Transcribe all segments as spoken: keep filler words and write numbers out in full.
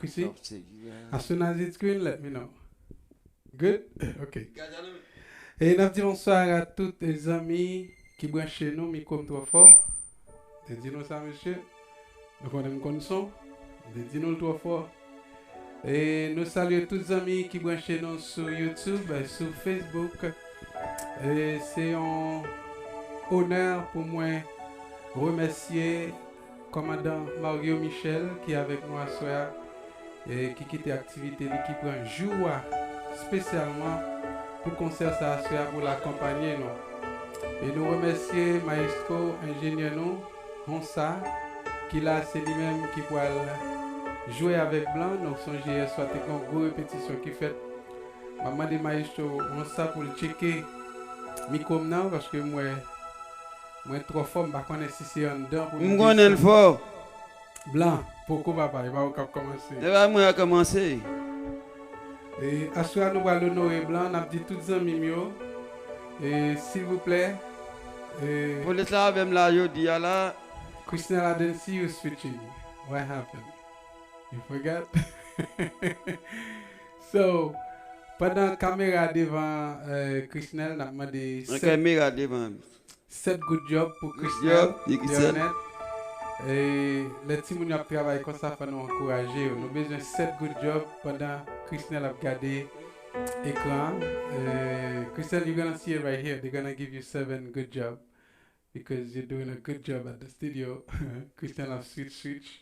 Chrissy? As soon as it's green, let me know. Good? Ok. E n ap di bonswa a tout zanmi ki branche nou, mikwo m twò fò. Te di nou sa, mesye. Nou konnen m konn son. M te di nou l twò fò. E nou salye tout zanmi ki branche nou sou YouTube, sou Facebook. E se yon onè pou mwen remèsye Kòmandan Mario Michel ki avèk nou aswè a, e ki kite aktivite li, ki pran jou a espesyalman pou konsè sa aswè a pou l akonpanye nou. E nou remèsye mayestwo, enjenyè nou, Honsa, ki la, se li menm ki pral jwe avèk Blan. Nou sonje yèswa te gen yon gwo repetisyon ki fèt. M ap mande mayestwo Honsa pou l tcheke mikwo m nan, paske m wè mwen twò fò, m pa konnen si se anndan pou nou. M konnen l fò. Blan, poko papa, e pa ou k ap kòmanse. E pa mwen k ap kòmanse. E aswè a nou pral onore Blan, n ap di tout zanmi m yo, e silvouplè, e polis la avè m la jodi a la. Chrisnel, I didn't see you switching. What happened? You forgot? So, pandan kamera devan, eh, Chrisnel, n ap mande sèt, kamera devan. Sèt good job pou Chrisnel, Deonet. E lè timoun yo ap travay konsa, fò nou ankouraje yo. Nou bezwen sèt good job pandan Chrisnel ap gade ekran. Eh, Chrisnel, you're gonna see it right here. They're gonna give you seven good job because you're doing a good job at the studio. Chrisnel ap switch, switch.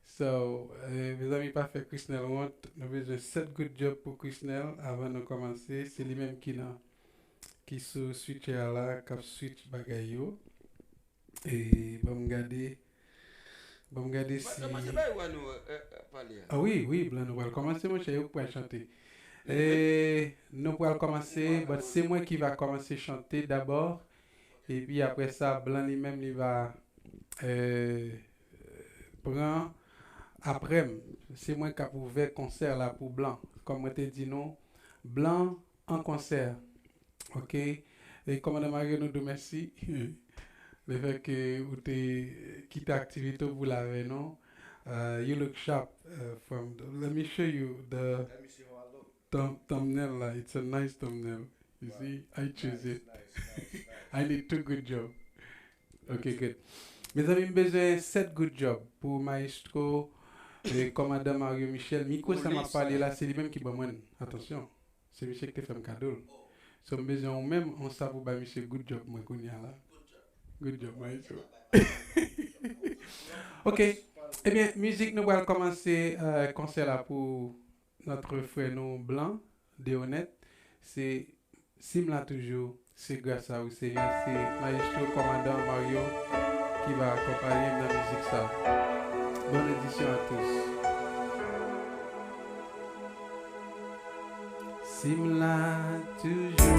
So, eh, mezanmi, pa fè Chrisnel wont. Nou bezwen sèt good job pou Chrisnel avan nou kòmanse. Se li menm ki nan, ki sou switcher a la, k ap switch bagay yo. E ban m gade, ban m gade si. Mwen kòmanse bay ou a nou, eh, eh, pale a. Ah wi, wi, Blan, nou pral kòmanse, monchè, ou pral chante. E nou pral kòmanse, but se mwen ki va kòmanse chante dabò. Epi apre sa, Blan li menm, li va, eh, pran apre m. Se mwen k ap ouvè konsè la pou Blan. Kòm mwen te di nou, Blan an konsè. Ok. E Kòmandan Mario, nou di w mèsi. Le fè ke ou te kite aktivite w pou l avè nou. Uh, you look sharp, uh, from the, let me show you the thumb-, thumbnail la. It's a nice thumbnail. You see? I choose it. I need two good job. Ok, good. Mezanmi, m bezwen sèt good job pou mayestwo, eh, Kòmandan Mario Michel. Mikwo sa m ap pale la, se li menm ki ban mwen l. Atansyon. Se misye ki te fè m kado l. So, m bezwen ou menm, yon sa pou bay misye good job mwen kounye a la. Good job, maestro. Ok. Ebyen, mizik nou pral kòmanse, eh, konsè la pou notre frè nou Blan, Deonet. Se Si m la toujou, se gras a ou, Senyè. Se Mayestwo Kòmandan Mario ki va akonpaye m nan mizik sa. Bonne édition à tous. Si m la toujou,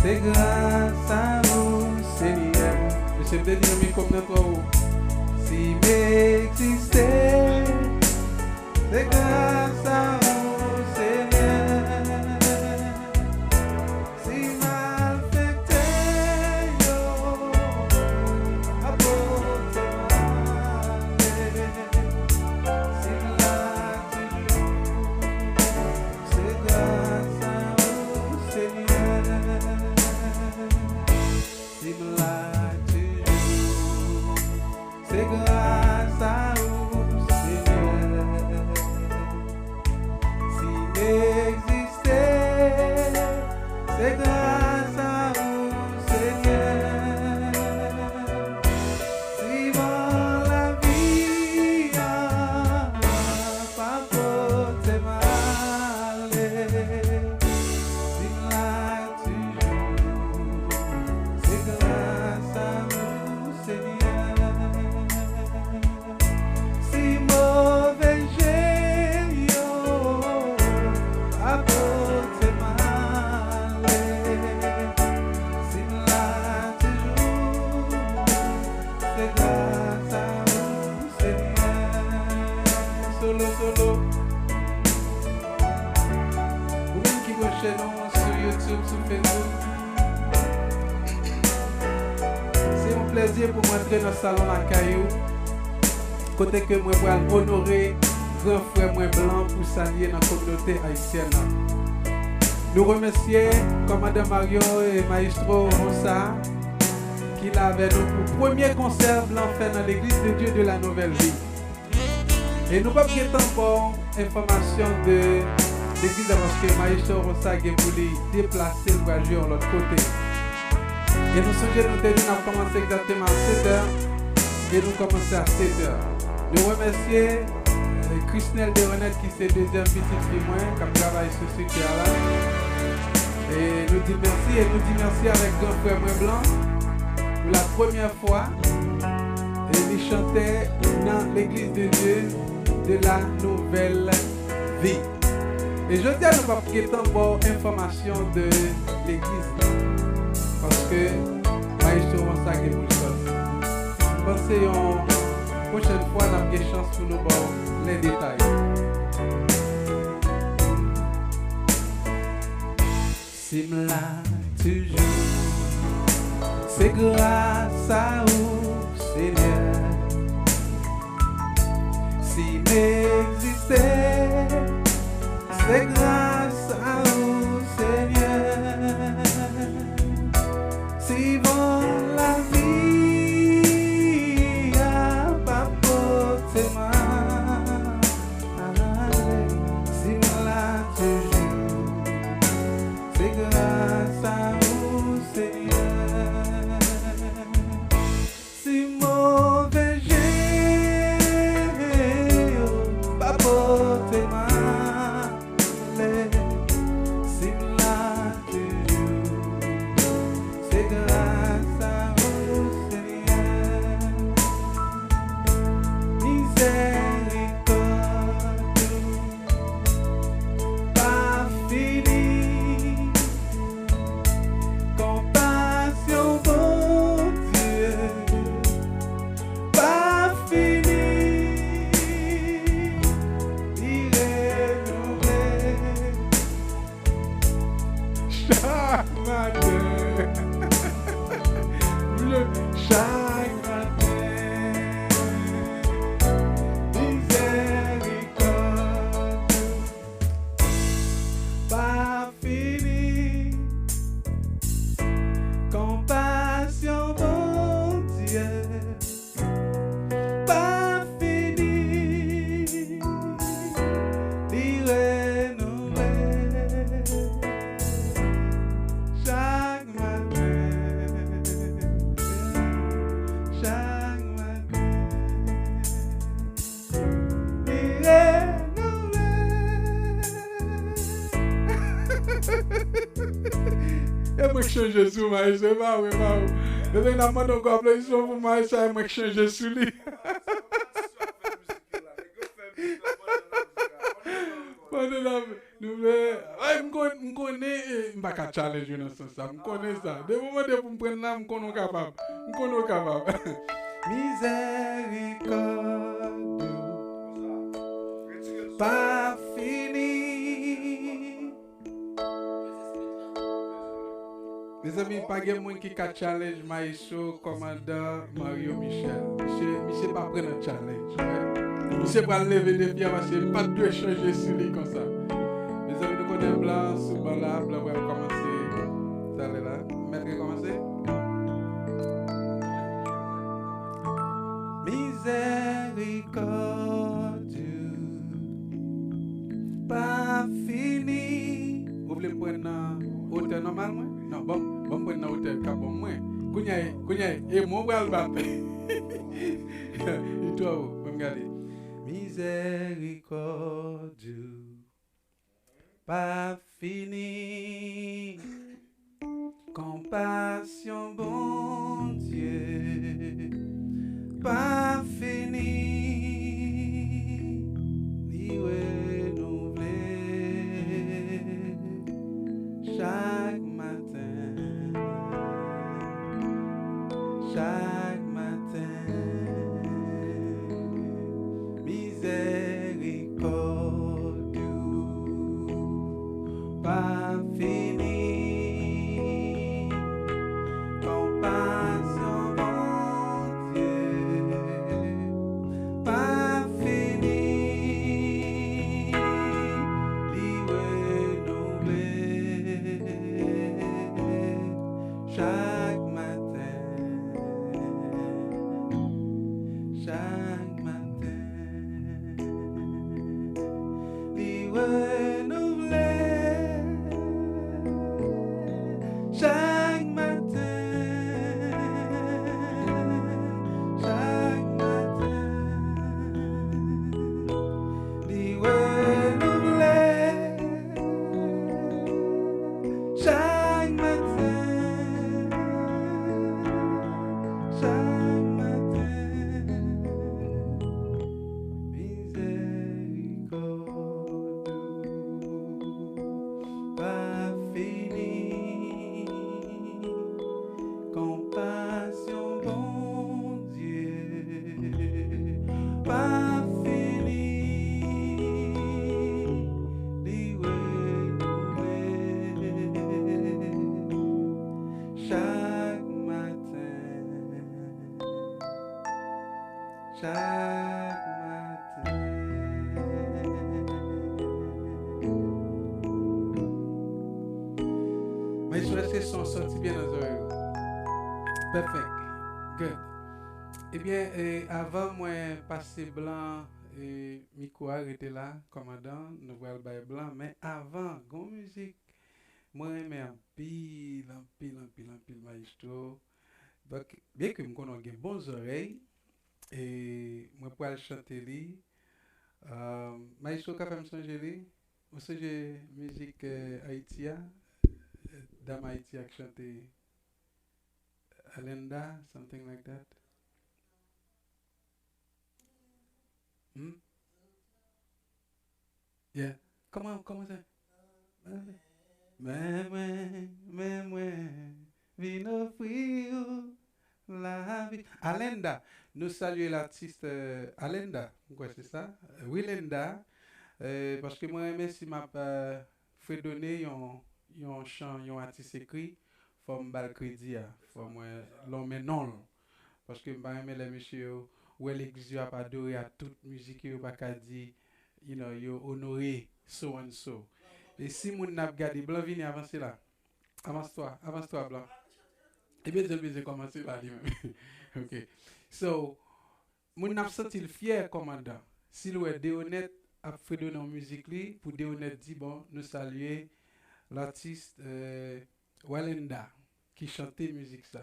se gras a ou, Senyè. Mesye, m te di nou mikwo m nan twò wo. Si m egziste, se gras a ou, Senyè. Si malfektè yo ap pote m ale, si m la toujou, se gras a ou, Senyè. Si m la toujou, se gras a ou, Senyè. Si m egziste, se gras a ou, Senyè. Si van lavi a pa pote m ale, si m la toujou, se gras a ou, Senyè. Si move je yo ap pote m ale, si m la toujou, se gras a ou, Senyè. Solo, solo. Ou menm ki branche nou sou YouTube, sou Facebook, se yon plezi pou mwen antre nan salon lakay ou, kote ke mwen pral onore gran frè mwen blan pou sa l ye nan kominote ayisyèn nan. Nou remèsye kòmandan Mario e Maestro Ronsa ki la avè nou pou premye konsè blan fè nan Legliz de Dye de la Nouvèl Vi. E nou p ap gentan ba w enfòmasyon de legliz la paske Maestro Ronsa gen pou li deplase l pral jwe yon lòt kote. E nou sonje nou te di n ap kòmanse egzakteman a sèt è e nou kòmanse a sèt è. Nou remèsye Krisnel Deronette ki se dezyèm pitit fi mwen k ap travay sou site a la. E nou di l mèsi e nou di mèsi avèk gran frè mwen blan pou la premyè fwa. E li chantè nan Legliz de Dye de la Nouvèl Vi. E jodi a nou p ap gentan ba w enfòmasyon de legliz la paske Maestro Ronsa gen pou l sòti. M panse yon pwochèn fwa n ap gen chans pou nou ba w lè detay. Si m la toujou, se gras a ou, Senyè. Si m egziste, se gras a ou, Senyè. Si van lavi a pa pote m ale, si m la toujou, se gras a ou, Senyè. Si move je yo pa pote m ale, si m la toujou, se gras a ou, Senyè. Mizèrikòd ou pa fini. Konpasyon Bondye pa fini. Li renouvle chak maten. Chak maten. Mizèrikòd ou pa fini. Konpasyon Bondye pa fini. Li renouvle chak maten. Chak maten. Li renouvle. E mwen k chanje sou Maestro, e pa ou, e pa ou. Depi n ap mande yon gwo aplodisman pou Maestro, e mwen k chanje sou li. Pandan n ap Nou vle, ay, m kon-, m konnen, eh, m pa ka challenge ou nan sans sa. M konnen sa. Depi w mande pou m pran la, m konnen w kapab. M konnen w kapab. Mizèrikòd ou pa fini. Mezanmi, pa gen moun ki ka challenge Maestro Kòmandan Mario Michel. Misye, misye pa pran nan challenge, frè. Misye pral leve defi a paske li pa t dwe chanje sou li konsa. Mezanmi, nou konnen blan sou ban la, blan pral kòmanse talè la. Mèt rekòmanse. Mizèrikòd ou pa fini. Ou vle m pran nan otè nòmal mwen? Non, bon, bon, m pran nan otè k ap bon mwen. Kounye a, kounye a, e mwen w pral bat. Li twò wo, ban m gade. Mizèrikòd ou pa fini. Konpasyon Bondye pa fini, li renouvle chak maten, chak maten. Mizèrikòd ou pa fini. Konpasyon Bondye pa Renouvle chak maten, chak maten. Li renouvle chak maten, chak maten. Mizèrikòd ou pa fini, konpasyon Bondye pa fini, li renouvle chak maten. Chak maten. Maestro, èske son soti byen nan zòrèy ou? Perfect. Good. Ebyen, eh, avan mwen pase Blan, eh, mikwo a, rete la, kòmandan, nou pral bay Blan. Men avan, gon mizik mwen renmen anpil, anpil, anpil, anpil, maestro. Donk, byen ke m konnen w gen bon zòrèy, e mwen pral chante li. Ah, maestro ka fè m sonje li. Ou sonje mizik, eh, Ayiti a? Dam Ayiti a k chante Alenda, something like that. Hmm? Yeah. Kòman, kòman se? Men mwen, men mwen, vin ofri ou lavi. Alenda, nou salye latis, eh, Alenda, mwen kwè se sa. Wilenda, eh, paske mwen renmen si m ap, eh, fredone yon, yon chan, yon atis ekri, fò m ba l kredi a, fò mwen lonmen non l. Paske m pa renmen lè mesye yo wè legliz yo ap adore a tout mizik yo, yo pa ka di, you know, yo onore so and so. E si moun n ap gade, Blan vini, avanse la. Avans twa, avans twa, Blan. Ebyen, John bezwen kòmanse la li menm. Ok. So, moun n ap santi l fyè, kòmandan. Si l wè Deonèt ap fredone yon mizik li, pou Deonèt di, bon, nou salye latis, eh, Walenda ki chante mizik sa.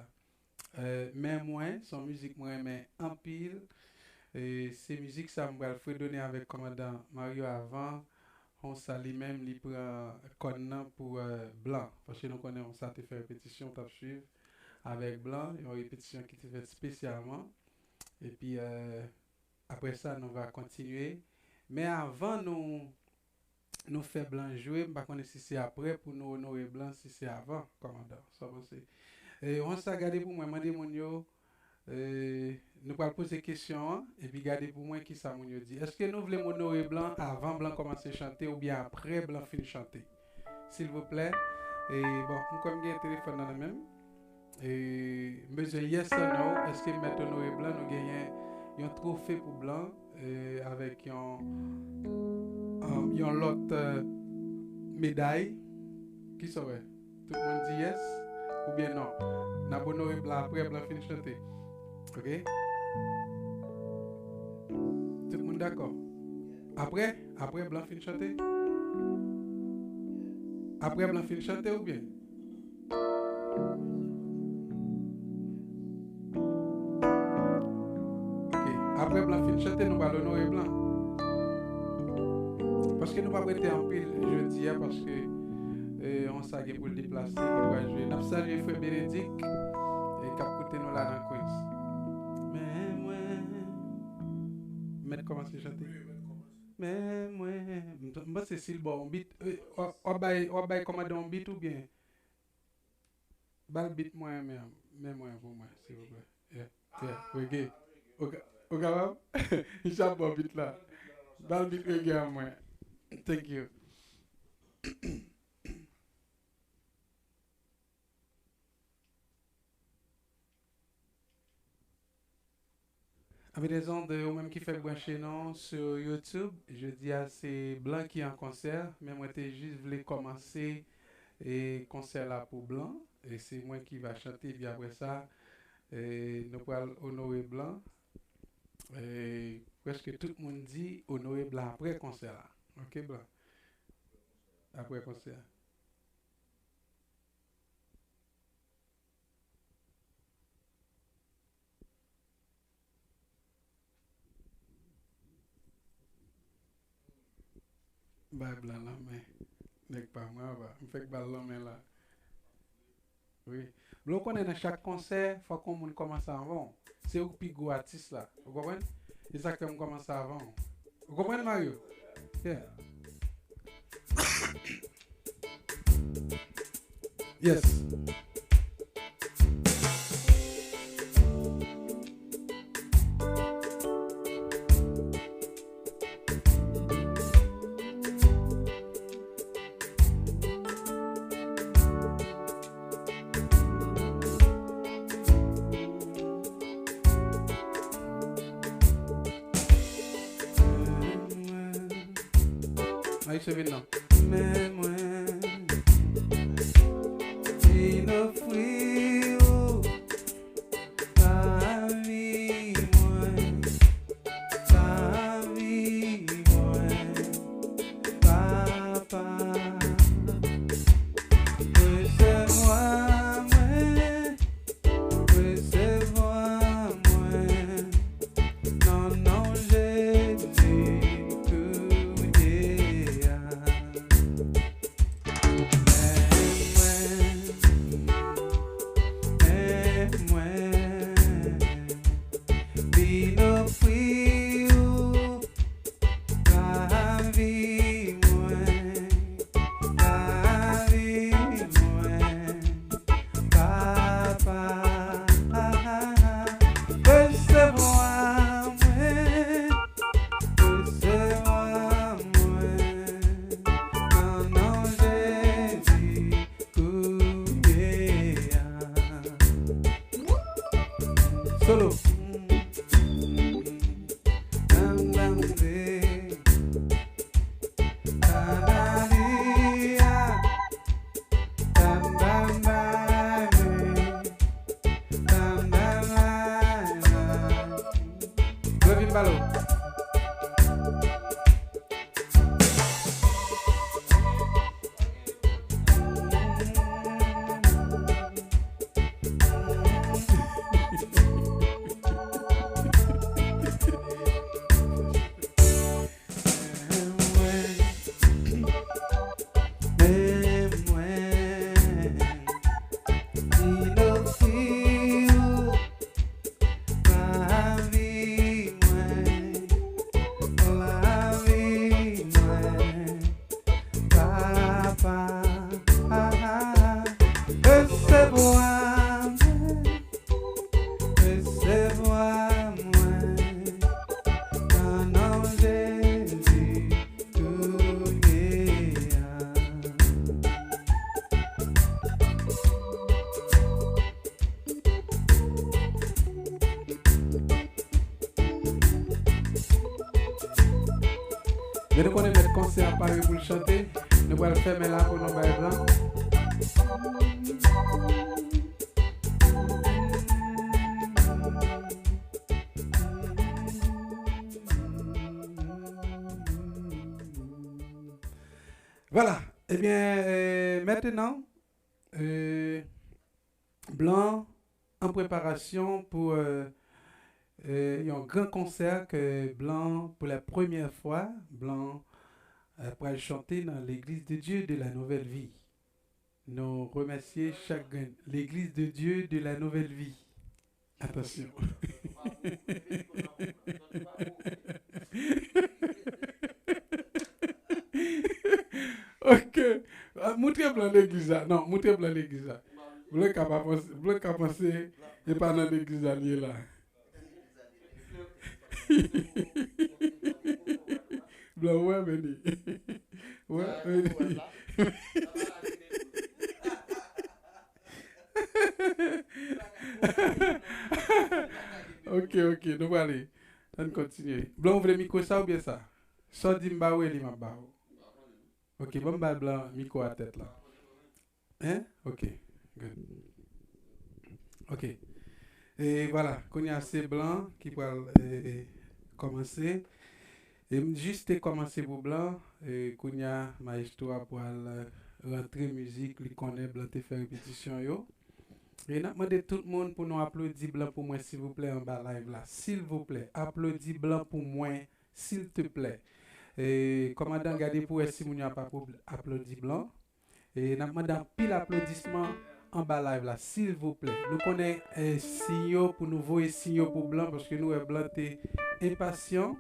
Eh, men mwen, se yon mizik mwen renmen anpil. E se mizik sa m pral fredone avèk kòmandan Mario avan. Konsa li menm, li pran kòn nan pou, eh, Blan. Paske nou konnen Konsa te fè repetisyon, t ap swiv avèk Blan, yon repetisyon ki te fèt espesyalman. Epi, eh, apre sa, nou va kontinye. Men avan nou, nou fè Blan jwe, m pa konnen si se apre pou nou onore Blan, si se avan, kòmandan. Sa w panse? E, Konsa, gade pou mwen, mande moun yo, e, nou pral poze kesyon an, epi gade pou mwen kisa moun yo di. Èske nou vle m onore Blan avan Blan kòmanse chante oubyen apre Blan fin chante? Silvouplè. E, bon, m kwè m gen telefòn nan nan men m. E, m bezwen yes or no. Èske m mèt onore Blan? Nou genyen yon twofe pou Blan, e, avèk yon, um, yon lòt, eh, meday. Kisa w wè? Tout moun di yes oubyen non? N ap onore Blan apre Blan fin chante. Ok? Tout moun dakò? Apre? Apre Blan fin chante? Apre Blan fin chante oubyen? Ok, apre Blan fin chante, nou pral onore Blan. Paske nou p ap rete anpil jodi a, paske, eh, Konsa gen pou l deplase, li pral jwe. N ap salye frè Benedik, eh, k ap koute nou la nan Queens. Men mwen, mèt kòmanse chante. Men mwen, m, m panse si l ba w yon beat, eh, w ap, w ap bay, w ap bay kòmandan yon beat oubyen? Ba l beat mwen, men, men mwen pou mwen, silvouplè. Yeah, yeah, reggae. Ou ka, ou kapab? Misye ap ba w beat la. Ba l beat reggae an mwen. Thank you. Anvi dezòd, ou menm ki fèk branche nou sou YouTube, jodi a se Blan ki an konsè, men mwen te jis vle kòmanse, e, konsè la pou Blan, e se mwen ki va chante, epi apre sa, e, nou pral onore Blan. E, prèske tout moun di onore Blan apre konsè la. Ok, Blan? apre konsè a. Bay blan lanmen. Nèg pa mwen anba. M fèk ba l lanmen la. Wi. Blan, ou konnen nan chak konsè, fòk yon moun kòmanse avan w. Se ou ki pi gwo atis la. Ou konprann? Se sa k fè m kòmanse avan w. Ou konprann, Mario? Yeah. Yes. Ay, se vin nan. Men mwen vin ofri ou lavi mwen, lavi mwen, Papa. Resevwa mwen, resevwa mwen, nan non Jezi kounye a. Men mwen, men mwen, vin ofri ou lavi mwen, lavi mwen, Papa. Resevwa mwen, resevwa mwen, nan non Jezi kounye a. Solo. Mwen vin balo. Lavi mwen, lavi mwen, Papa, resevwa mwen, resevwa mwen, nan non Jezi kounye a. Men nou konnen mèt konsè a pare pou l chante. Nou pral fèmen la pou nou bay blan. Vwala. Ebyen, euh, mentnan, euh, Blan an preparasyon pou, euh, euh, yon gran konsè ke Blan, pou la premyè fwa, Blan, euh, pral chante nan Legliz de Dye de la Nouvèl Vi. Nou remèsye chak grenn Legliz de Dye de la Nouvèl Vi. Atansyon. Ok. Ah, moutre Blan legliz la. Non, moutre Blan legliz la. Blan ka pa panse, Blan ka panse e pa nan legliz la li ye la. Blan, wè, men li. Wè, men li. Ok, ok, nou prale. Ann kontinye. Blan, ou vle mikwo sa oubyen sa? Sa w di m ba ou e li m ap ba ou. Ok, ban m bay Blan mikwo a tèt la. Hein? Ok, good. Ok. E vwala, kounye a se Blan ki pral, e, e, kòmanse. E m jis te kòmanse pou Blan, e kounye a, mayestwo a pral rantre mizik, li konnen Blan te fè repetisyon yo. E n ap mande tout moun pou nou aplodi Blan pou mwen, silvouplè, anba live la. Silvouplè, aplodi Blan pou mwen, silteplè. E, kòmandan, gade pou wè si moun yo ap aplo-, aplodi Blan. E n ap mande anpil aplodisman anba live la, silvouplè. Nou konnen, e, siy yo pou nou voye siy yo pou Blan, paske nou wè Blan te enpasyan,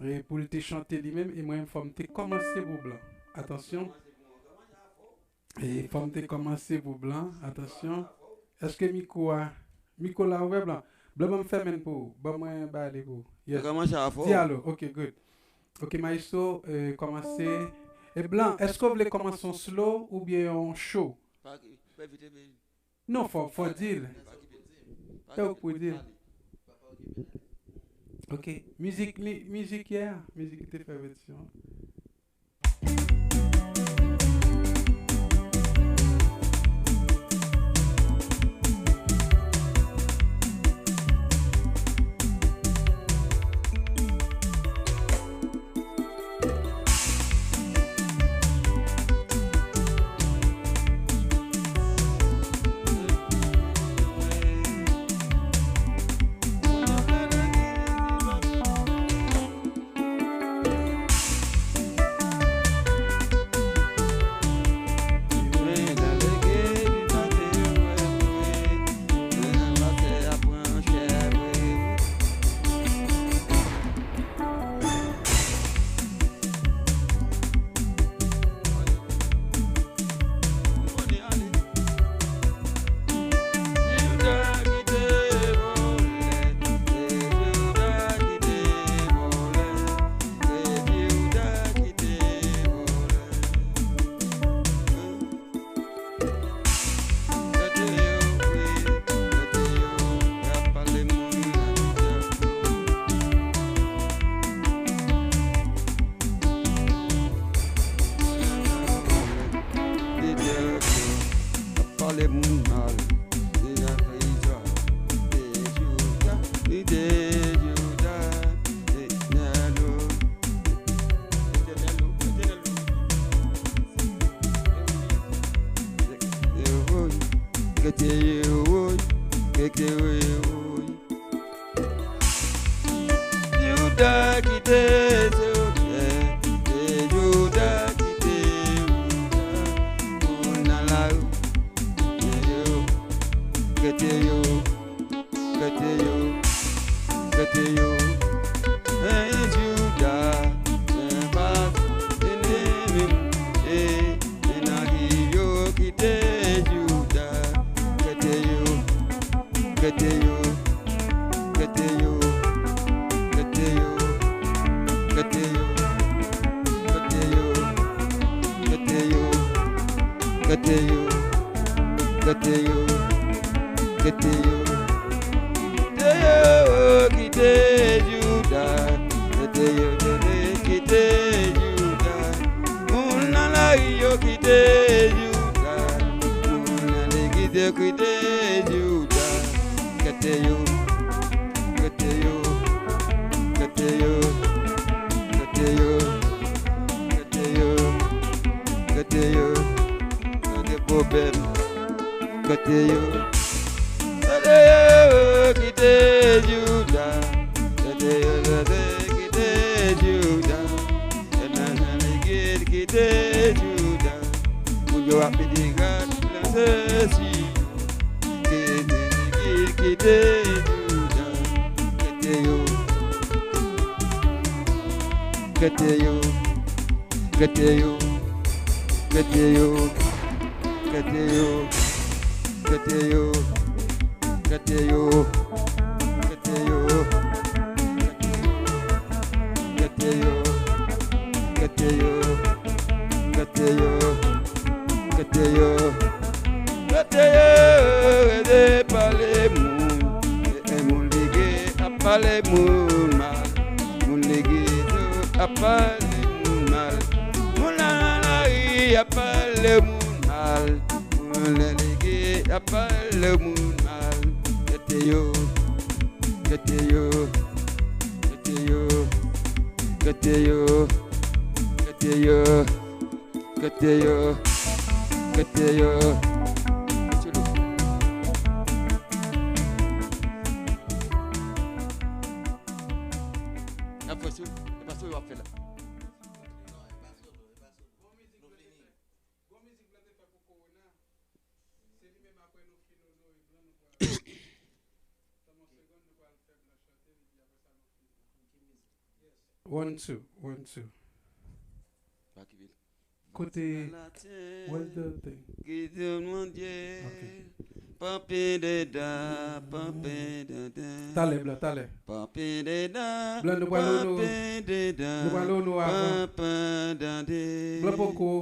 e, pou l te chante li menm, e mwen menm fò m te kòmanse pou Blan. Atansyon. E fò m te kòmanse pou Blan. Atansyon. Èske mikwo a, mikwo la ouvè, Blan? Blan, ban m fèmen l pou ou. Ban mwen ba li pou ou. Yes. Kòmanse a fò. Di alo. Ok, good. Ok, mayestwo, e, kòmanse. E Blan, èske w vle kòmanse yon slow oubyen yon show? Pa ki, fè vite, men. Non, fò, fò di l. Pa ki, pa ki, Se ou k pou di l. Ok, mizik, mi-, mizik yè a, mizik ki te fè repetisyon. Pale moun mal, deja trezò, de Jouda, li de Jouda, Etènèl o, Etènèl o, Etènèl o. Kete yo woy, kete yo woy. Jouda kite Jozèf, e Jouda kite Jouda. Moun nan lari, kete yo, kete yo, kete yo, kete yo. Ey Jouda, se pa enemi m, e, e nan ki yo kite Jouda, kete yo, kete yo, kete yo, kete yo, kete yo, kete yo, kete yo, kete yo, kete yo, kete yo. Kite yo kite Jouda, kite yo kite Jouda. Moun nan lari yo kite Jouda, moun nan legliz yo kite Jouda. Kete yo, kete yo, kete yo, kete yo, kete yo, kete yo, kete yo. Kete yo, kite yo, kite Jouda. Kete yo, kite Jouda. Kite Jouda. Moun yo ap pede gad lanse si yo. Kite, kite Jouda. Kete yo. Kete yo. Kete yo, kete yo, kete yo, kete yo, kete yo, kete yo, kete yo, kete yo, kete yo, kete yo, rete pale moun, e, e moun lege ap pale moun mal. Moun legliz yo ap pale moun mal. Moun nan lari ap pale moun mal. Moun nan legliz ap pale moun mal. Kete yo, kete yo, kete yo, Gade yo, gade yo, gade yo, gade yo. Tchoulou. N ap fè sou, e pa sou yo ap fè la. One, two, one, two. Kote, what's the thing? Ok. Talè, Blan, talè. Blan, nou pral onore, nou pral onore avan. Blan poko.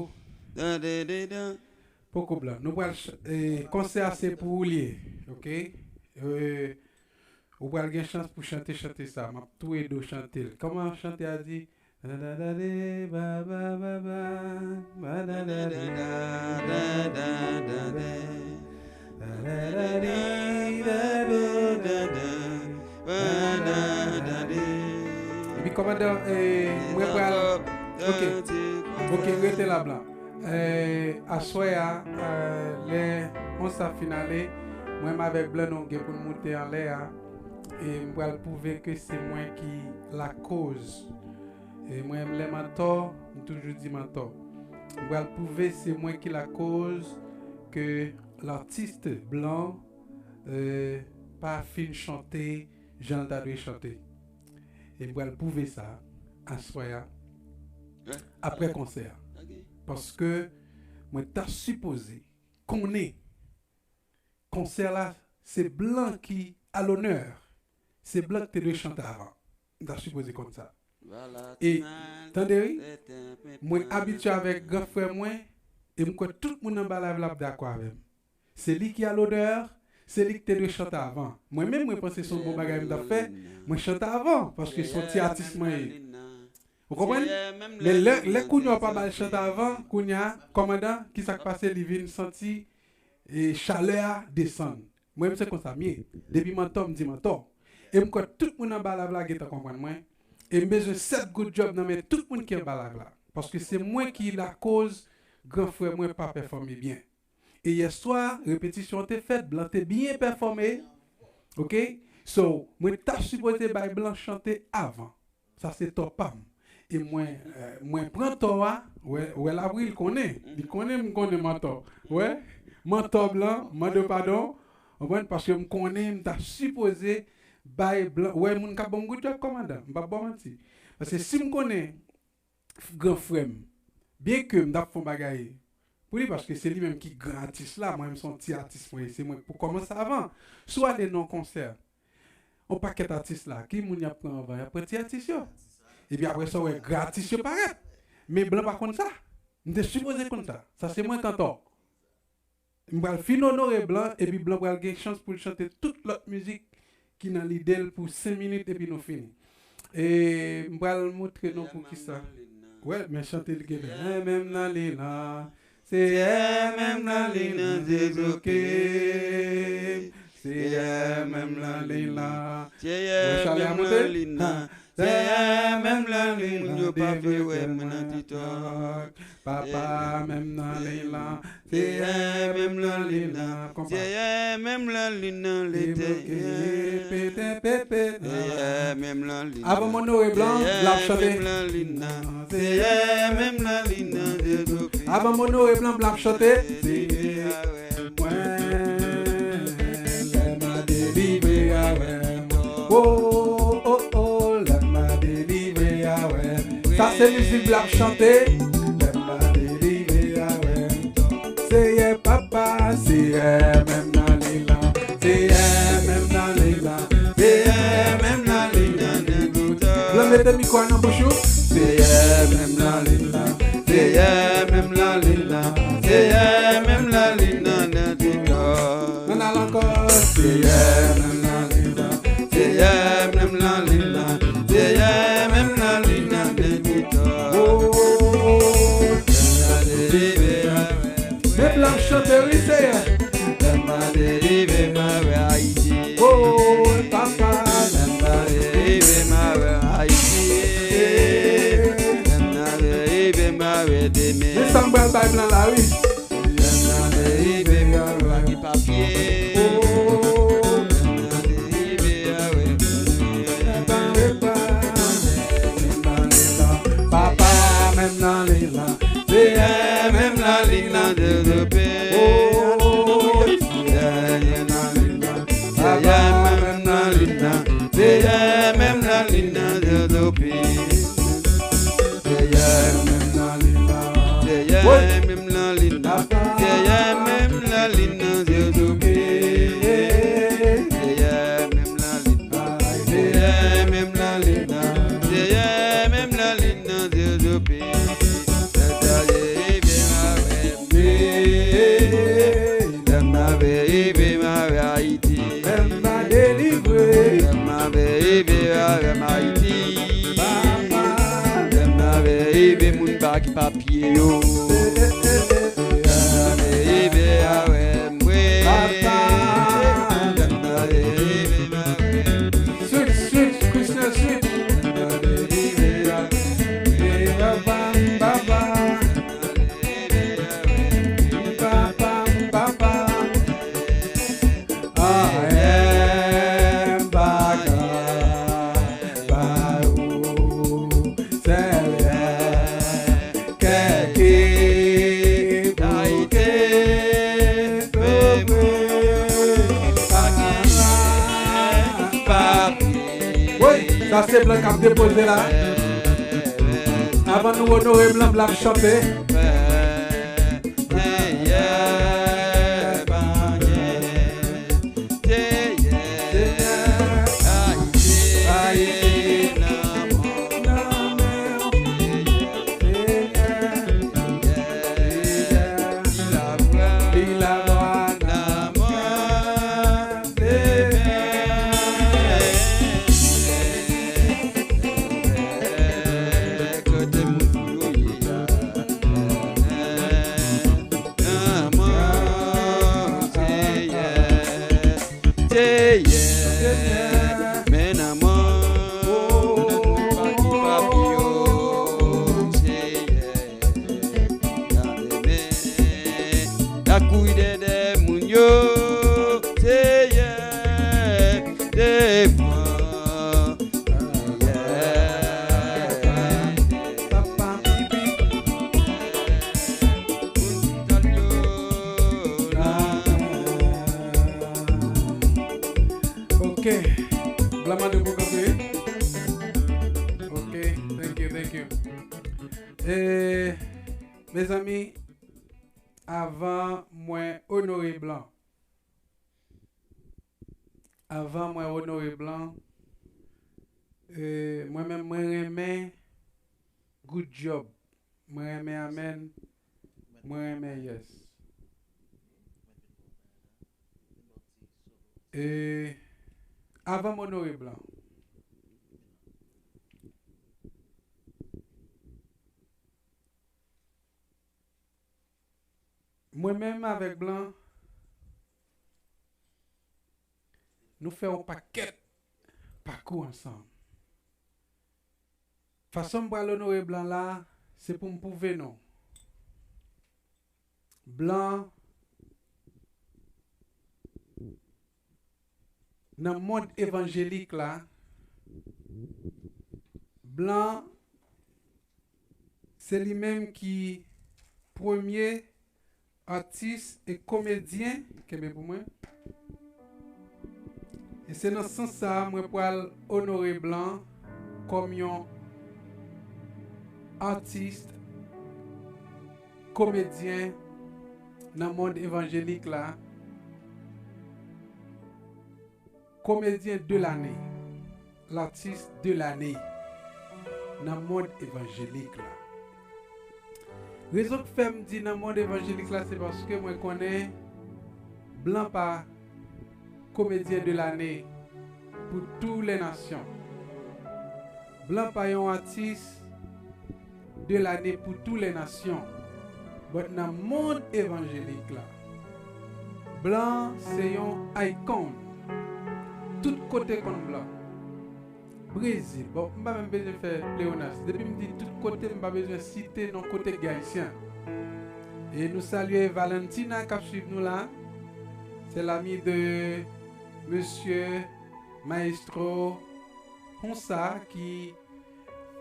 Poko, Blan. Nou pral ch-, e, konsè a se pou ou li ye, ok? E, ou pral gen chans pou chante chante sa. M ap tou ede w chante l. Kòman chante a di? Epi kòmandan, e, mwen pral, ok, ok, rete la, Blan. E, aswè a, e, lè on sa fin ale, mwen menm avèk Blan nou gen pou n moute anlè a, e m pral pwouve ke se mwen ki lakoz. E mwen menm lè m antò, m toujou di m antò. M pral pwouve se mwen ki lakoz ke l'artiste Blan, e, pa fin chante jan l ta dwe chante. E m pral pwouve sa aswè a, aprè konsè a. Paske mwen ta sipoze konnen konsè la, se Blan ki a lonè. Se Blan ki te dwe chante avan. M ta sipoze konn sa. E, tande wi, mwen abitye avèk gran frè mwen, e m kwè tout moun anba live la ap dakò avè m. Se li ki a lonè, se li ki te dwe chante avan. Mwen menm, mwen panse se yon bon bagay m t ap fè, mwen chante avan, paske se yon ti atis mwen ye. Ou konprann? Men lè, lè kounye a w pa ba l chante avan, kounye a, kòmandan, kisa k pase, li vin santi, e, chalè a desann. Mwen menm se konsa m ye. Depi m antò, m di m antò. E m kwè tout moun anba live la gentan konprann mwen. E m bezwen sèt goud djòb nan men tout moun ki anba live la. Paske se mwen ki lakoz gran frè mwen pa pèfòme byen. E yèswa, repetisyon an te fèt, Blan te byen pèfòme. Ok? So, mwen ta sipoze bay Blan chante avan. Sa se tò pa m. E mwen, e, mwen pran tò a, wè, wè Labril konnen. Li konnen m konnen m antò. Wè, m antò Blan, m mande w padon. Konprann? Paske m konnen m ta sipoze bay Blan. Wè, moun k ap ban m goud djòb, kòmandan. M p ap ba w manti. Paske si m konnen gran frè m, byenke m t ap fè yon bagay pou li, paske se li menm ki gran atis la, mwen menm se yon ti atis mwen ye, se mwen k pou kòmanse avan. Si w ale nan yon konsè, yon pakèt atis la, ki moun y ap pran anvan? Y ap pran ti atis yo. Epi apre sa, w wè gran atis yo parèt. Men Blan pa konn sa. M te sipoze konn sa. Sa se mwen k antò. M pral fin onore Blan, epi Blan pral gen chans pou l chante tout lòt mizik ki nan lide l pou senk minit, epi nou fini. E m pral montre nou poukisa. Wè, men chante li genlè. Seyè menm nan li la. Seyè menm nan li la, se oke. Seyè menm nan li la. Wè chalè a monte? Seyè menm nan li la, moun yo pa vle wè mwen nan TikTok. Papa menm nan li la. Seyè menm nan li la. Konpa. Seyè menm nan li la, li te. Pete, pete. Seyè menm nan li la. Avan m onore Blan, l ap chante. Seyè menm nan li la. Seyè menm nan li la, Jezi Kris. Avan m onore Blan, Blan ap chante. Mwen, lè m a delivre avè m. Oh, oh, oh, lè m a delivre avè m. Sa se mizik Blan ap chante. Lè m a delivre avè m. Seyè papa, seyè menm nan li la. Seyè menm nan li la. Seyè menm nan li la. Blan mete mikwo a nan bouch ou. Seyè menm nan li la. Seyè menm nan li la. Seyè menm nan li la. Ann al ankò. Seyè menm nan li la. Seyè menm nan li la. Seyè menm nan li la. Oh, men Blan chante wi, Seyè. Lè m a delivre m avè Ayiti. Oh, papa. Lè m a delivre m avè Ayiti. Men sa m pral bay blan la, wi. Menm nan derive, pa gen papye. Papa, menm nan li la. Seyè, menm nan li nan devlope. Seyè, menm nan li nan. Seyè, menm nan li nan. Seyè, menm nan li nan devlope. Seyè, menm nan li nan. Seyè, menm nan li nan. Seyè, menm nan li nan devlope. Seyè, menm nan li nan. Seyè, menm nan li nan. Seyè, menm nan li nan devlope. Seyè, menm nan li nan. Lè m ap rive m avè Ayiti. Lè m ap delivre. Lè m ap rive avè m Ayiti. Lè m ap rive moun pa gen papye yo. Lè m ap rive avè mwen. Lè m ap rive m avè. Switch, switch, Christian, switch. Lè m ap rive avè mwen. Papa, papa. Anyen m pa ka ba ou, Senyè, kè ki pou kenbe mwen. Wi, sa se blan k ap depoze la. Avan nou onore blan, blan ap chante. Seyè, pa gen. Seyè, Ayiti, Ayiti nan men w. Seyè, Seyè, Seyè, li la vwa, li la vwa nan men w. Lakou dèdè moun yo, Seyè, devan, Seyè, papa, pipi, moun ki tann yo la. Ok. Blan mande pou kanpe. Ok, thank you, thank you. E, mezanmi, avan mwen onore blan, avan mwen onore blan, e, mwen menm, mwen renmen good job. Mwen renmen amen. Mwen renmen yes. E, avan m onore blan, mwen menm avèk blan, nou fè yon pakèt pakou ansanm. Fason m pral onore blan la, se pou m pwouve nou. Blan nan mond evanjelik la, blan se li menm ki premye atis e komedyen, kenbe pou mwen. E se nan sans sa a mwen pral onore blan kòm yon atis, komedyen nan mond evanjelik la, komedyen de lane, latis de lane nan mond evanjelik la. Rezon k fè m di nan mond evanjelik la, se paske mwen konnen blan pa komedyen de lane pou tou lè nasyon. Blan pa yon atis de lane pou tou lè nasyon. But nan mond evanjelik la, blan se yon icon. Tout kote konn blan. Brezil. Bon, m pa menm bezwen fè pleonasye. Depi m di tout kote, m pa bezwen site non kote k gen Ayisyen. E nou salye Valentina k ap swiv nou la. Se lami de mesye Maestro Honsa ki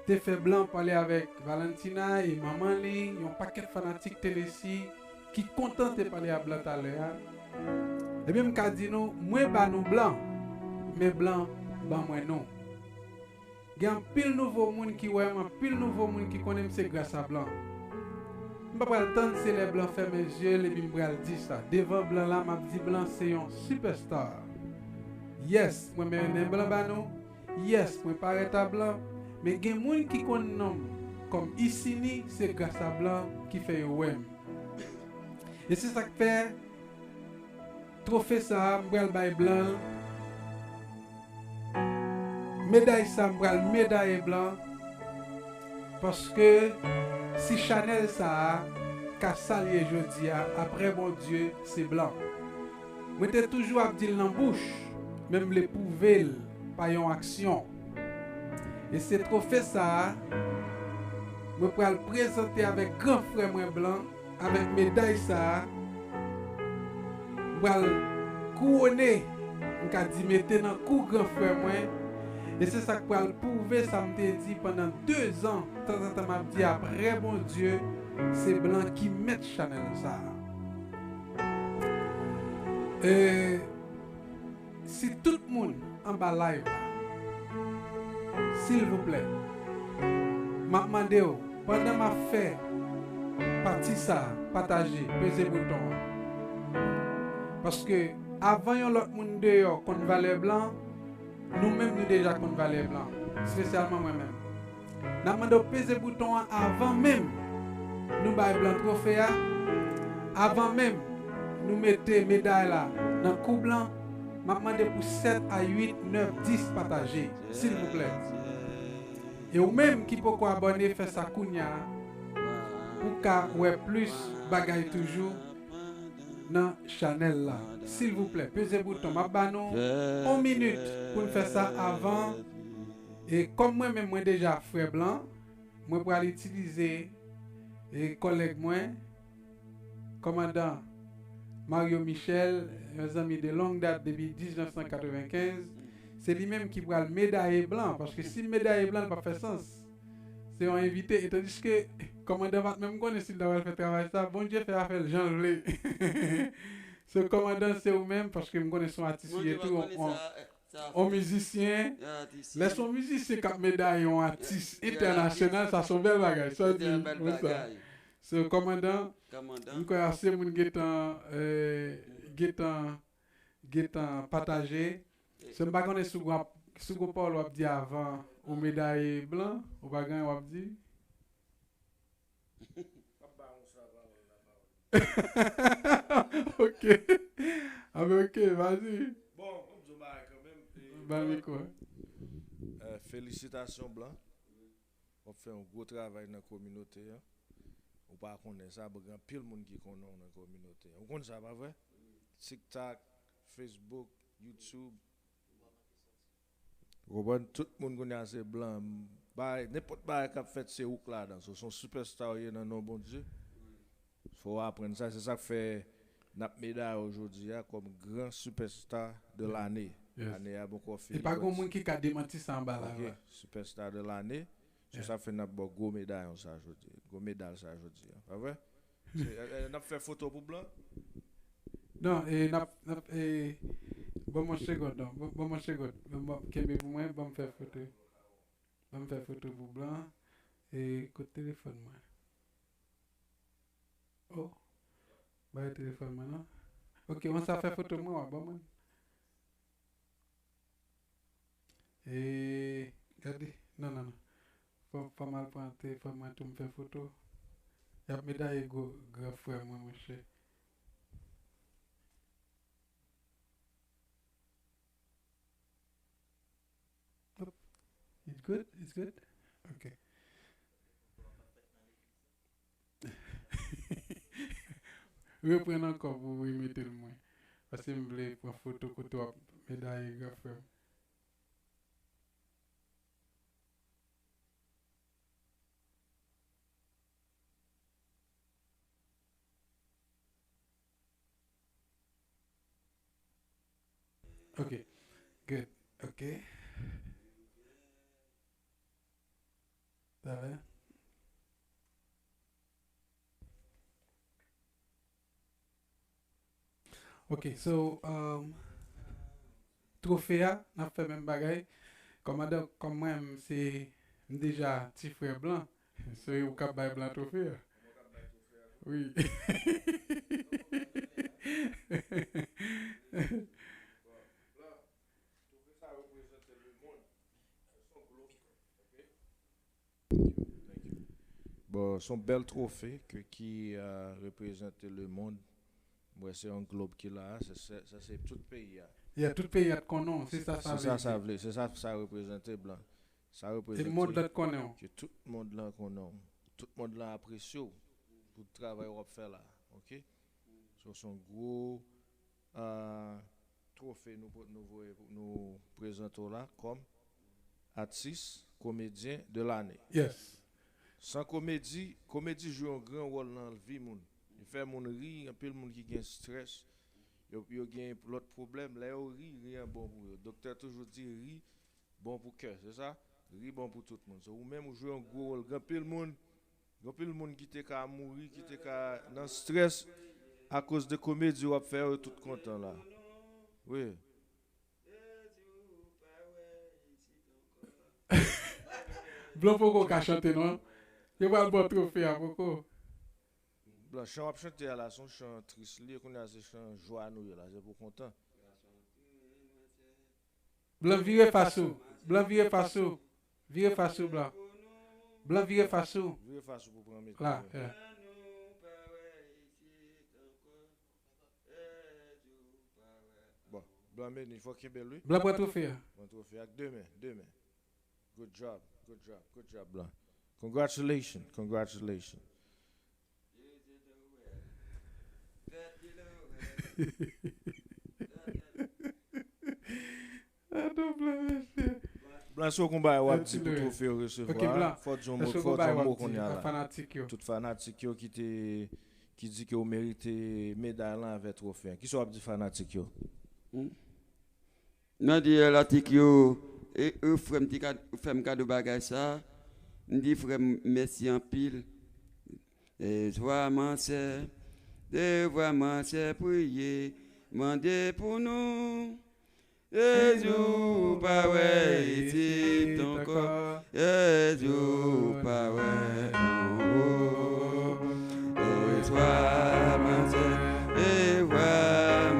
te fè Blan pale avèk Valentina e manman li, yon pakèt fanatik Tennessee ki kontan te pale a Blan talè a. Ebyen, m ka di nou, mwen ba nou Blan, men Blan ban mwen nou. Gen anpil nouvo moun ki wè m, anpil nouvo moun ki konnen m se gras a Blan. M pa pral tann se lè Blan fèmen zye l epi m pral di sa. Devan Blan la, m ap di Blan se yon superstar. Yes, mwen mennen Blan ba nou. Yes, mwen parèt a Blan. Men gen moun ki konn non m kòm Isini, se gras a Blan ki fè yo wè m. E se sa k fè twofe sa a, m pral bay Blan l. Meday sa a, m pral medaye Blan. Paske si chanèl sa a ka sa l ye jodi a, apre Bondye, se Blan. Mwen te toujou ap di l nan bouch, men m vle pwouve l pa yon aksyon. E se twofe sa a, mwen pral prezante avèk gran frè mwen Blan, avèk meday sa a, m pral kouwone, m ka di mete nan kou gran frè mwen, e se sa k pral pwouve sa m te di pandan dezan, tanzantan m ap di apre Bondye, se Blan ki mèt chanèl sa a. E si tout moun anba live la, silvouplè, m ap mande w, pandan m ap fè pati sa a, pataje, peze bouton an. Paske avan yon lòt moun deyò konn valè Blan, nou menm nou deja konn valè Blan, espesyalman mwen menm. N ap mande w peze bouton an avan menm nou bay Blan twofe a, avan menm nou mete meday la nan kou Blan, m ap mande pou sèt a uit, nèf, dis pataje, silvouplè. E ou menm ki poko abòne, fè sa kounye a, pou w ka wè plis bagay toujou nan chanèl la. Silvouplè, peze bouton. M ap ba nou yon minit pou n fè sa avan. E kòm mwen menm, mwen deja frè Blan, mwen pral itilize, e, kòlèg mwen, kòmandan Mario Michel, yon zanmi de longue date depi diznèf san katrevenkenz. Se li menm ki pral medaye Blan, paske si m medaye Blan, li p ap fè sans. Se yon envite, e tandiske kòmandan pa t menm konnen si l ta pral fè travay sa, Bondye fè afè l jan l vle. So, kòmandan, se ou menm, paske m konnen se yon atis ou ye tou, on, on mizisyen. Lè se yon mizisyen k ap medaye yon atis entènasyonal, sa se yon bèl bagay. Sa w di pou sa? So, kòmandan, m kwè ase moun gentan, eh, gentan, gentan pataje. So, m pa konnen si w ap, si w gon pawòl w ap di avan ou medaye Blan, ou pa gen anyen w ap di? Ok. Ah ben, ok, vas-y. Bon, m ap di yon bagay kanmenm. Ba mikwo. Eh, felisitasyon, Blan. W ap fè yon gwo travay nan kominote an. Ou pa konnen sa, bon, gen anpil moun ki konnen w nan kominote an. Ou konn sa, pa vre? TikTok, Facebook, YouTube. Ou konprann? Tout moun kounye a se Blan. Bagay, nenpòt bagay k ap fèt, se ou k ladan. So, se yon superstar w ye nan non Bondye. Fò w aprann sa. Se sa k fè n ap medaye w jodi a kòm gran superstar de l'année. Ane a poko fini. E pa gon moun ki ka demanti sa anba la. Ok, superstar de l'année. Se sa k fè n ap ba w gwo medayon sa jodi. Gwo medal sa jodi a. Pa vre? Se, eh, eh, n ap fè foto pou Blan? Non, e n ap, n ap, e, ban m yon segond, non. Ban, ban m yon segond. Ban m, kenbe pou mwen, ban m fè foto. Ban m fè foto pou Blan. E, kote telefòn mwen? Oh, bay telefòn mwen, non. Ok, w sa fè foto mwen, w ap ban mwen. E, gade, non, non, non. Fò, fò m al pran telefòn mwen tou m fè foto. Y ap medaye gwo gran frè mwen, monchè. Hop. It's good? It's good? Ok. Reprann ankò pou remete l mwen. Paske m vle pran foto kote w ap medaye gran frè m. Ok. Good. Ok. Talè. Ok, so, um, twofe a, n ap fè menm bagay. Kòmandan, kòm mwen, m se, m deja ti frè Blan. So, e ou k ap bay Blan twofe a. Wi. Bon, se yon bèl twofe ke, ki euh, reprezante lemonn. M wè se yon glob ki la a, se, se, sa se tout peyi a. Yeah, tout peyi a t konnen w, se sa sa Se vle sa sa di. Vle, se sa sa reprezante, Blan. Sa E reprezante mond la t konnen w. Ke tout mond lan konnen w. Tout mond lan apresye w pou travay w ap fè la. Ok? So, se yon gwo euh, twofe nou, nou voye, nou prezante w la kòm atis komedyen de lane. Yes. San komedi, komedi jwe yon gran wòl nan vi moun. Li fè moun ri, anpil moun ki gen strès, yo, yo gen lòt pwoblèm, lè yo ri, ri an bon pou yo. Doktè toujou di ri bon pou kè, se sa? Ri bon pou tout moun. So, ou menm ou jwe yon gwo wòl. Gen anpil moun, gen anpil moun ki te ka mouri, ki te ka nan strès akoz de komedi w ap fè, yo tout kontan la. Wi. Blan poko ka chante non. Yo pral ba w twofe a poko. Blan, chan w ap chante a la, se yon chan tris li ye, kounye a se chan jwa nou ye la, se pou kontan. Blan vire fas ou. Blan vire fas ou. Vire fas ou, Blan. Blan vire fas ou. Vire fas ou pou pran mikwo. La, yeah. Bon, Blan Meni, fò kenbe l wi. Blan pran twofe a. Pran twofe ak de men, de men. Good job, good job, good job, Blan. Congratulations, congratulations. Adan Blan, mesye. Blan, si w gon bagay w ap di pou twofe yo resevwa, fò w di yon mo, fò w di yon mo kounye a la. Fanatik yo. Tout fanatik yo ki te, ki di ke w merite meday lan avè twofe an. Kisa w ap di fanatik yo? Mwen di fanatik yo, e, e, frè m te ka, fè m kado bagay sa. M di frè m mèsi anpil. E vwa mansè, e vwa mansè priye, mande pou nou. Jezi ou pa wè isit ankò. Jezi ou pa wè anwo. E vwa mansè, e vwa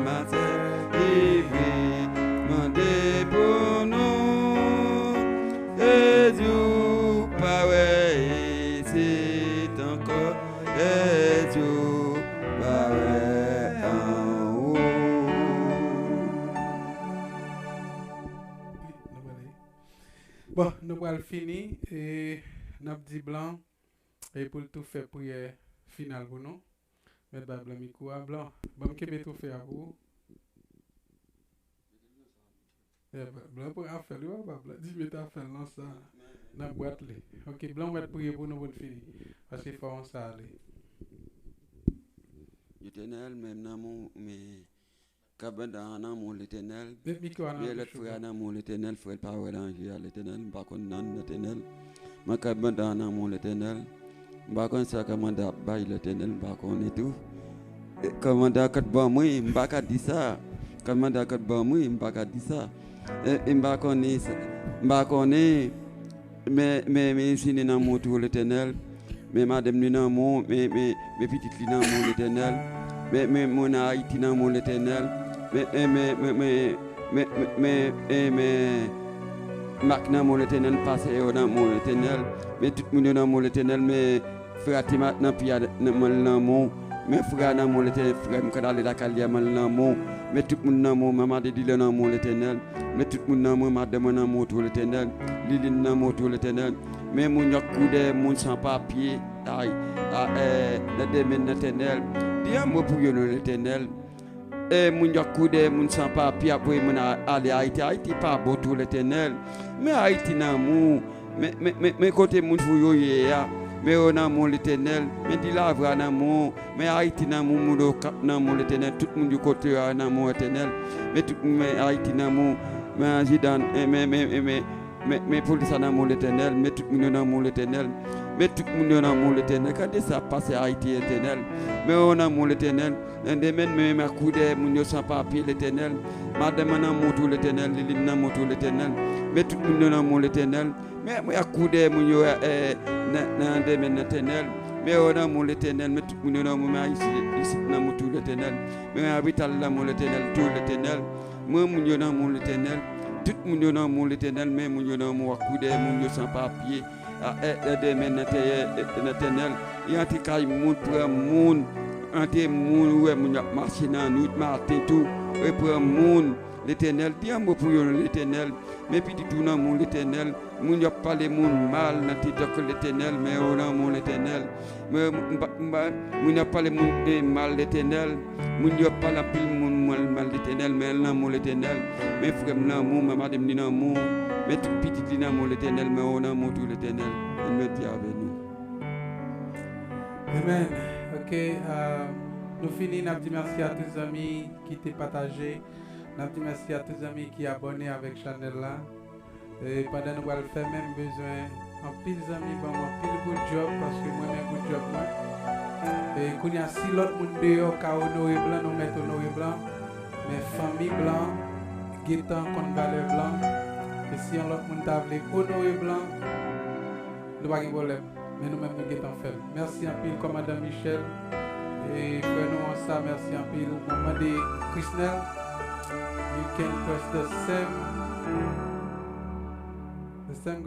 mansè ki vle mande pou nou. Jezi ou pa wè isit ankò. Jezi ou pa wè anwo. Bon, nou pral fini e n ap di Blan e pou l tou fè priyè final pou nou. Mèt bay Blan mikwo a. Blan, ban m kenbe twofe a pou ou. Yeah, Blan pran afè l wi papa. Blan di met afè l nan sa, nan bwat li. Ok, Blan mèt priye pou nou pou n fini. Paske fò yon sa ale. Letènèl, men m nan men w, men K B N an nan men w, Letènèl. Met mikwo a nan Men bouch lòt ou. Frè a nan men w, Letènèl. Frè l pa wè danje a, Letènèl. M pa konn nan, Letènèl. Mwen K B N an nan men w, Letènèl. M pa konn sa kòmandan ap bay, Letènèl. M pa konnen tou. E, kòmandan konn ban mwen, m pa ka di sa. Kòmandan konn ban mwen, m pa ka di sa. E, e m pa konnen sa. M pa konnen. Men, men, men Sini nan men w tou, Letènèl. Men madanm li nan men w, men, men, men pitit li nan men w, Letènèl. Men, men moun Ayiti nan men w, Letènèl. Men, men, men, men, men, men, men, men, men, men Mak nan men w, Letènèl, pastè yo nan men w, Letènèl. Men tout moun yo nan men w, Letènèl, men frè a te ma-, nan pye a nan men l nan men w. Men frè a nan men w, Letènèl, frè m k al ale lakay li a, men l nan men w. Men tout moun nan men w, manman de Dilan nan men w, Letènèl. Men tout moun nan men w, madanm mwen nan men w tou, Letènèl. Lilin nan men w tou, Letènèl. Men moun y ap kouri dèyè moun san papye, ay, a, e, nan dèmen nan, Letènèl. Di yon mo pou yo non, Letènèl. E moun y ap kouri dèyè moun san papye, ap voye moun a-, ale Ayiti. Ayiti pa bon tou, Letènèl. Men Ayiti nan men w. Men, men, men, men kote moun fou yo ye a. Men yo nan men w, Letènèl. Men Dilavwa nan men w. Men Ayiti nan men w, moun Okap nan men w, Letènèl. Tout moun yo kote yo a nan men w, Letènèl. Men tout moun, men Ayiti nan men w. Men Anjidan, men, men, men, men, men, men, men polis la nan men w, Letènèl. Men tout moun yo nan men w, Letènèl. Men tout moun yo nan men w, Letènèl. Gade sa k pase Ayiti, Letènèl. Men yo nan men w, Letènèl. Nan demen, men, men ak kou dèyè moun yo san papye, Letènèl. Madanm nan nan men w tou, Letènèl. Liline nan men w tou, Letènèl. Men tout moun yo nan men w, Letènèl. Men, men ak kou dèyè moun yo, eh, nan, nan demen, Letènèl. Men yo nan men w, Letènèl. Men tout moun yo nan men w, men Ayiti, isit nan men w tou, Letènèl. Men, men abitan nan men w, Letènèl, tou, Letènèl. Men moun yo nan men w, Letènèl. Tout moun yo nan men w, Letènèl. Men moun yo nan men w, ak kou dèyè moun yo san papye. A, eh, eh, demen nan tèyè, eh, Letènèl. E antre kay moun, pran moun. Antre moun, ou wè moun y ap mache nan nwit, maten tou. E pran moun, Letènèl. Di yon mo pou yo, Letènèl. Men pitit ou nan men w, Letènèl. Moun y ap pale moun mal nan TikTok, Letènèl, men yo nan men w, Letènèl. Men m pa, m pa, moun y ap pale moun, eh, mal, Letènèl. Moun y ap pale anpil moun mal, mal, Letènèl, men l nan men w, Letènèl. Men frè m nan men w, men madanm li nan men w, men tout pitit li nan men w, Letènèl, men yo nan men w tou, Letènèl. Vin mete avè nou. Amen. Ok, euh, nou fini, n ap di mèsi a tout zanmi ki te pataje. N ap di mèsi a tout zanmi ki abòne avèk chanèl la. E pandan nou pral fèmen, m bezwen anpil zanmi ban m anpil good job, paske m renmen good job mwen. E kounye a, si lòt moun deyò ka onore blan, nou mèt onore blan. Men fanmi blan gentan konn valè blan. E si yon lòt moun ta vle onore blan, nou pa gen pwoblèm. Men nou menm, nou gentan fè l. Mèsi anpil, Kòmandan Michel. E frè nou an sa, mèsi anpil. Mwen mande Krisnel, you can press the same, the same.